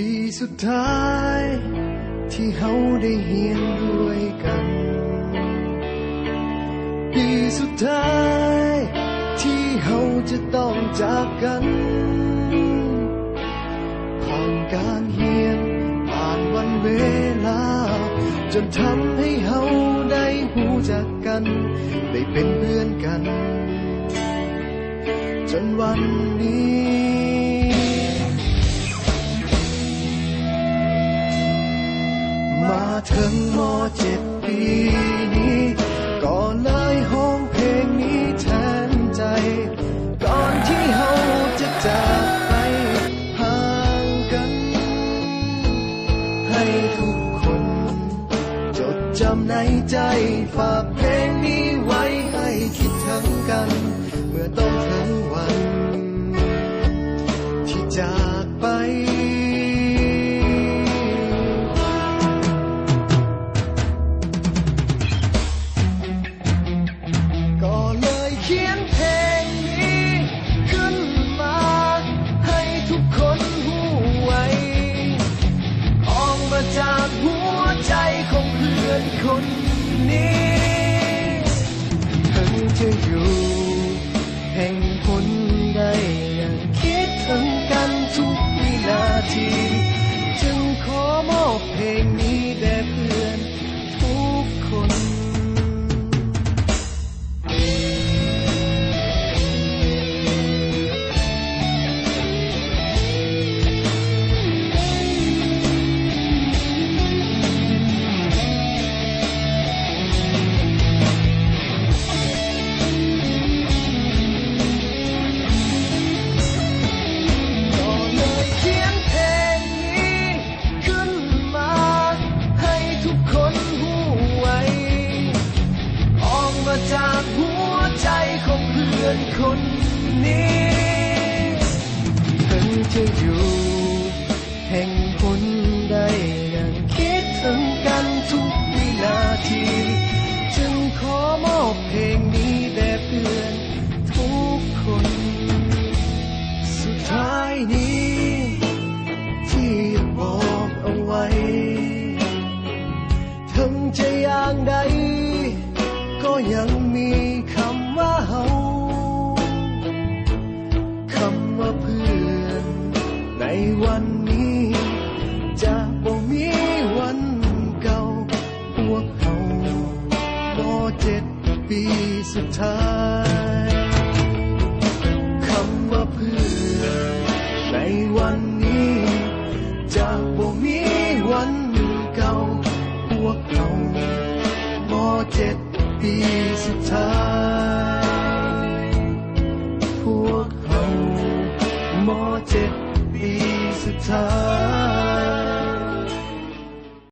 ປີສຸດທ້າຍທີ່ເຮົາໄດ້ຮຽນດ້ວຍກັນ, ປີສຸດທ້າຍທີ່ເຮົາຈະຕ້ອງຈາກກັນ. ຜ່ານການຮຽນ, ຜ່ານວັນເວລາ, ຈົນທຳໃຫ້ເຮົາໄດ້ຮູ້ຈັກກັນ, ໄດ້ເປັນເພື່ອນກັນ ຈົນວັນນີ້ ມາເຖິງ ມໍເຈັດ ປີນີ້ ກໍເລີຍຮ້ອງເພງນີ້ແທນໃຈ. ກ່ອນທີ່ເຮົາຈະຈາກໄປຫ່າງກັນ, ໃຫ້ທຸກຄົນຈົດຈຳໃນໃຈ, ຝາກເພງນີ້ໄວ້ໃຫ້ຄິດເຖິງກັນ ເມື່ອຕ້ອງເຖິງວັນທີ່ຈາກໄປ. ກໍເລີຍຂຽນເພງນີ້ຂຶ້ນມາໃຫ້ທຸກຄົນຮູ້ໄວ້, ອອກມາຈາກຫົວໃຈຂອງເພື່ອນຄົນນີ້. ເຖິງຈະຢູ່ແຫ່ງຫົນໃດ ຍັງຄິດເຖິງກັນທຸກວິນາທີ, ຈຶ່ງຂໍມອບເພງນີ້ແດ່ເພື່ອນ ທຸກຄົນ. ກໍເລີຍຂຽນເພງນີ້ ຂຶ້ນມາໃຫ້ທຸກຄົນຮູ້ໄວ້, ອອກມາຈາກຫົວໃຈຂອງເພື່ອນຄົນນີ້. ເຖິງຈະຢູ່ແຫ່ງຫົນໃດ ຍັງຄິດເຖິງກັນທຸກວິນາທີ, ຈຶ່ງຂໍມອບເພງນີ້ແດ່ເພື່ອນ ທຸກຄົນ. ສຸດທ້າຍນີ້ທີ່ຢາກບອກເອົາໄວ້, ເຖິງຈະຢ່າງໃດກໍຍັງມີຄຳວ່າເຮົາ, ຄຳວ່າເພື່ອນໃນວັນນີ້ຈະບໍ່ມີວັນເກົ່າ. ພວກເຮົາ ມໍເຈັດ ປີສຸດທ້າຍ, ຄຳວ່າເພື່ອນໃນວັນນີ້ຈະບໍ່ມີວັນເກົ່າ. ພວກເຮົາ ມໍເຈັດ ປີສຸດທ້າຍ, ພວກເຮົາ ມໍເຈັດ ປີສຸດທ້າຍ.